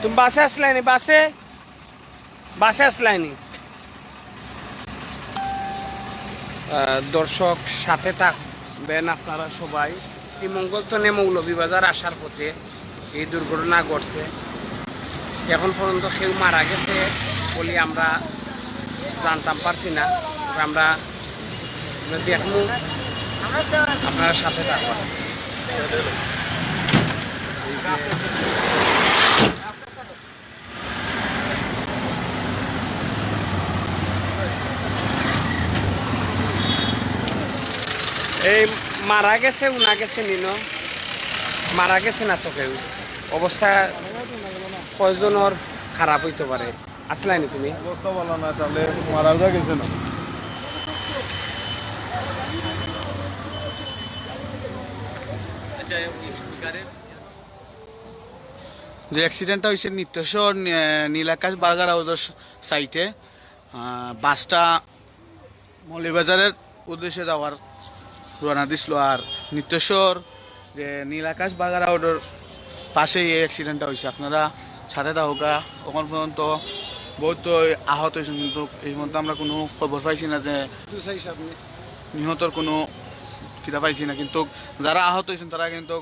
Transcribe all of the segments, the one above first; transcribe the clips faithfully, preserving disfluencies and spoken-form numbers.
তুমি বাসে আসলায়নি? বাসে, বাসে আসলায়নি? আহ, দর্শক, সাথে থাকবেন আপনারা সবাই। শ্রীমঙ্গল তনে মৌলভীবাজার আসার পথে এই দুর্ঘটনা ঘটছে। এখন পর্যন্ত কেউ মারা গেছে বলে আমরা জানতাম পারছি না। আমরা, আমরা দেখমু, আপনারা সাথে থাকবেন। এই মারা গেছে, উনা গেছে নিনো, মারা গেছে না তো কেউ। অবস্থা কয়জনর খারাপ হইতে পারে, আসলায়নি তুমি? অবস্থা ভালো না, তাহলে মারা উরা গেছে না। যে অ্যাক্সিডেন্টটা হয়েছে নিত্যশহর, আহ, নীলাকাশ বার্গার হাউসের সাইডে, আহ, বাসটা মৌলভীবাজারের উদ্দেশ্যে যাওয়ার রওনা দিছিল। আর নিত্যশহর যে নীলাকাশ বার্গার হাউসের পাশেই এই অ্যাক্সিডেন্টটা হয়েছে। আপনারা সাথে থাকুকা। এখন পর্যন্ত বহুত আহত হয়েছেন, কিন্তু এই পর্যন্ত আমরা কোনো খবর পাইছি না যে নিহতর কোনো কিতা পাইছি না। কিন্তু যারা আহত হয়েছেন, তারা কিন্তু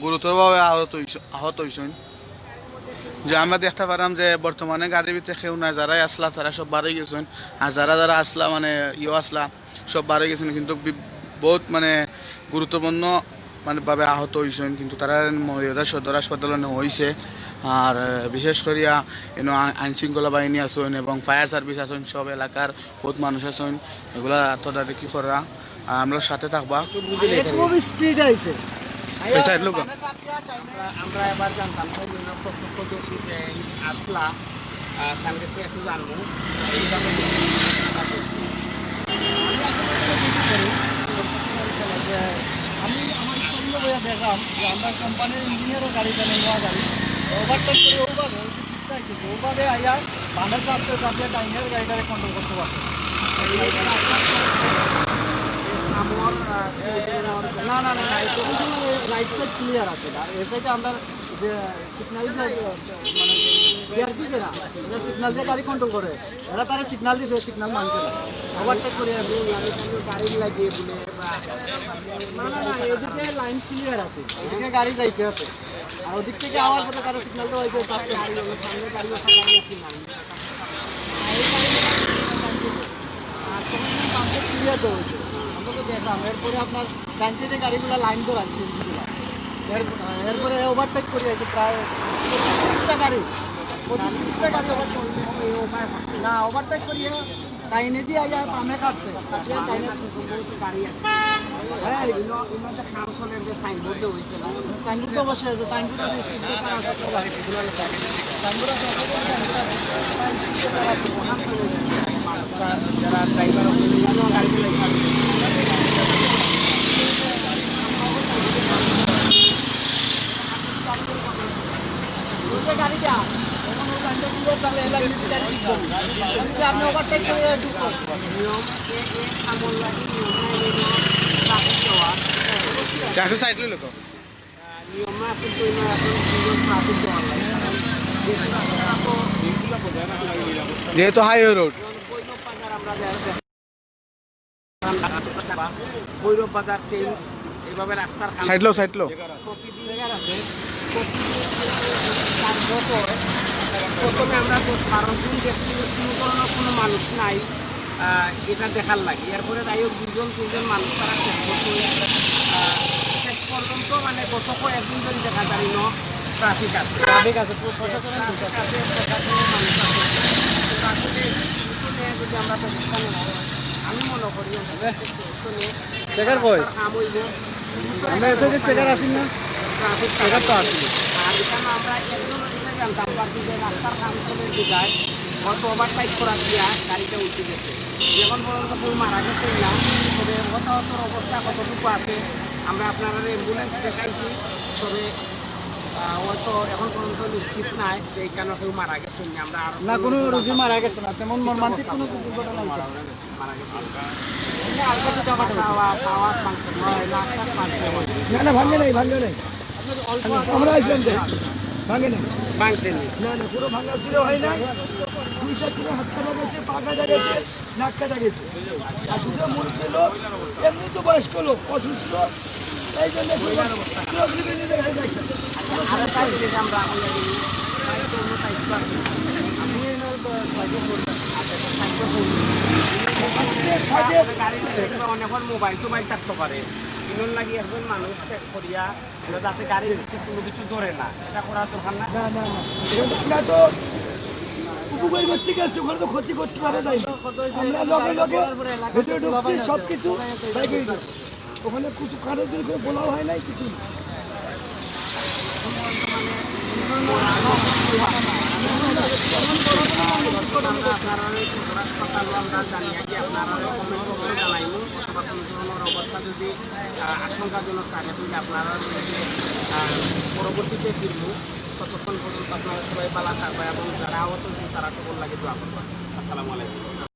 গুরুতরভাবে আহত হইছ-, আহত হইছইন। যে আমরা দেখতে পারাম যে বর্তমানে গাড়ির ভিতরে কেউ নাই, যারাই আসলা তারা সব বারই গেছইন, আর যারা যারা আসলা, মানে, ইয়ো আসলা, সব বারই গেছইন। কিন্তু বি-, বহুত, মানে, গুরুত্বপূর্ণ, মানে, ভাবে আহত হইছইন, কিন্তু তারা মৌলভীবাজার সদর হাসপাতালে নেওয়া হইছে। আর, আহ, বিশেষ করিয়া এনো আ-, আইন শৃঙ্খলা বাহিনী আছইন এবং ফায়ার সার্ভিস আছইন, সব এলাকার বহুত মানুষ আছইন, এগুলা তদারকি করা। আর আমরা সাথে থাকবা। খুব স্পিড আইছে। এই সাইড লোক। আমরা, আমরা এবার জানতাম, প্রত্যক্ষদর্শী যে আসলা, আহ, তার কাছে একটু জানবো। এইভাবে আমরা করছি। আমি আসলে একটা জিনিস করি, যে আমি আমার সঙ্গে বইয়া দেখলাম যে আমরা কোম্পানির ইঞ্জিনিয়ারও গাড়ি জানে, নেওয়া গাড়ি, ওভারটেক করে ওভাবে ওভাবে আইয়া বামে চাপছে, চাপিয়া ডাইনের গাড়িটারে কন্ট্রোল করতে পারছে না। না, না, না, না, এই প্রথম সময় রাইট সাইড ক্লিয়ার আছে, আর এই সাইডে আমরা যে সিগন্যাল যে, মানে, জিআরপি যেরা, এরা সিগন্যাল দিয়ে গাড়ি কন্ট্রোল করে, এরা তারা সিগন্যাল দিছে, সিগন্যাল মানছে না, ওভারটেক করে। গাড়ি লাগিয়ে বলে, না, না, না, এদিকে লাইন ক্লিয়ার আছে, এদিকে গাড়ি যাইতে আছে। আর ওদিক থেকে আওয়ার পরে তারা সিগন্যাল দেওয়া হয়েছে, সামনে গাড়ি হলো, সামনে গাড়ি হলো, সামনে গাড়ি হলো। আর তখন কিন্তু আমাদের ক্লিয়ার দেওয়া হয়েছে, আমরা তো দেখলাম। এরপরে আপনার ডান সাইডে গাড়িগুলো লাইন ধরাচ্ছে, এগুলো। এর-, এরপরে ওভারটেক করে আছে প্রায় পঁচিশ তিরিশটা গাড়ি, পঁচিশ তিরিশটা গাড়ি ওভারটেক। না, ওভারটেক করিয়া ডাইনে দিয়ে আইয়া বামে কাটছে, কাটিয়া ডাইনে গাড়ি আছে। হ্যাঁ, ইনো, ইনো যে কাম চলে, যে সাইনবোর্ড দেওয়া হয়েছে না? সাইনবোর্ড তো অবশ্যই আছে, সাইনবোর্ড আছে, স্পিড ব্রেকার আছে, সব আছে। সাইনবোর্ড আছে, সাইনবোর্ড আছে। যারা ড্রাইভার আছে, তারাও গাড়ি চালাইতে পারবে। একটু সাইড লইলে তো। যেহেতু হাইওয়ে রোড। ভৈরব বাজার, সেই এইভাবে রাস্তার কাম সাইড লো, সাইড লো। প্রতিদিন আছে। প্রতিদিন চার বছর। প্রথমে আমরা দশ বারো দিন দেখছি যে কোনো ধরনের কোনো মানুষ নাই, আহ, এটা দেখার লাগি। এরপরে যাই হোক, দুজন তিনজন মানুষ তারা চেক করতে, আহ, শেষ পর্যন্ত মানে গত কয়েকদিন ধরে দেখা যায় না ট্রাফিক আছে। ট্রাফিক আছে, প্রশাসনের ট্রাফিক আছে, প্রশাসনের মানুষ আছে। কিন্তু আসলে কিছু নিয়ে যদি আমরা প্রতিষ্ঠানে হয়, আমি মনে করি চেকার কই? আমরা এসে যে চেকার আসি না? চেকার তো আসি। আর এখানে আমরা একজন অফিসার জানতাম পারছি যে রাস্তার কাম চলে যে যায়, হয়তো ওভারটেক করা দিয়া গাড়িটা উঠে গেছে। এখন পর্যন্ত কেউ মারা গেছে না, তবে হতাহতর অবস্থা কতটুকু আছে আমরা আপনারা অ্যাম্বুলেন্স দেখাইছি, তবে, আহ, হয়তো এখন পর্যন্ত নিশ্চিত নাই যে এখানে কেউ মারা গেছে না। আমরা আরো না, কোনো রোগী মারা গেছে না, তেমন মর্মান্তিক কোনো দুর্ঘটনা হয়েছে না। না, না, ভাঙ্গে নাই, ভাঙ্গে নাই। আমরা আসলাম তো। ভাঙে না। ভাঙছে নি? না না, কোনো ভাঙা ছিল হয় নাই। দুই চার জনের হাত কাটা গেছে, পা কাটা গেছে, নাক কাটা গেছে। আর দুটো মুরব্বী লোক, এমনি তো বয়স্ক লোক, অসুস্থ, এই জন্য একটু কেউ অসুবিধা নেই, দেখা যাচ্ছে। আর একটা জিনিস আমরা আগে জানি, হয়তো অন্য দায়িত্ব আছে। আপনি এনার ছয়জন বলবেন, আচ্ছা, দায়িত্ব বলবেন। আজকে থাকে গাড়ি অনেক মোবাইল টোবাইল থাকতে পারে, ইনোর লাগি একজন মানুষ সেট করিয়া যাতে গাড়ি কোনো কিছু ধরে না, এটা করার দরকার না। না না না, এটা তো আমরা তো উপকার করতে গেছি, ওখানে তো ক্ষতি করতে পারে তাই না? আমরা লগে লগে ভিতরে ঢুকছি, সব কিছু বাইক হয়ে গেছে। ওখানে কিছু কারোর জন্য কোনো বলাও হয় নাই কিছু। আপনারা এই সদর হাসপাতাল আমরা জানিয়ে কি আপনারা কমেন্ট বক্সে জানাইব, অথবা কোনো ধরনের অবস্থা যদি আহ, আশঙ্কাজনক থাকে, তাহলে আপনারা যদি আহ, পরবর্তীতে ফিরব, ততক্ষণ পর্যন্ত আপনারা সবাই ভালো থাকবেন এবং যারা আহত হয়েছেন তারা সকল লাগে দোয়া করবেন। আসসালামু আলাইকুম।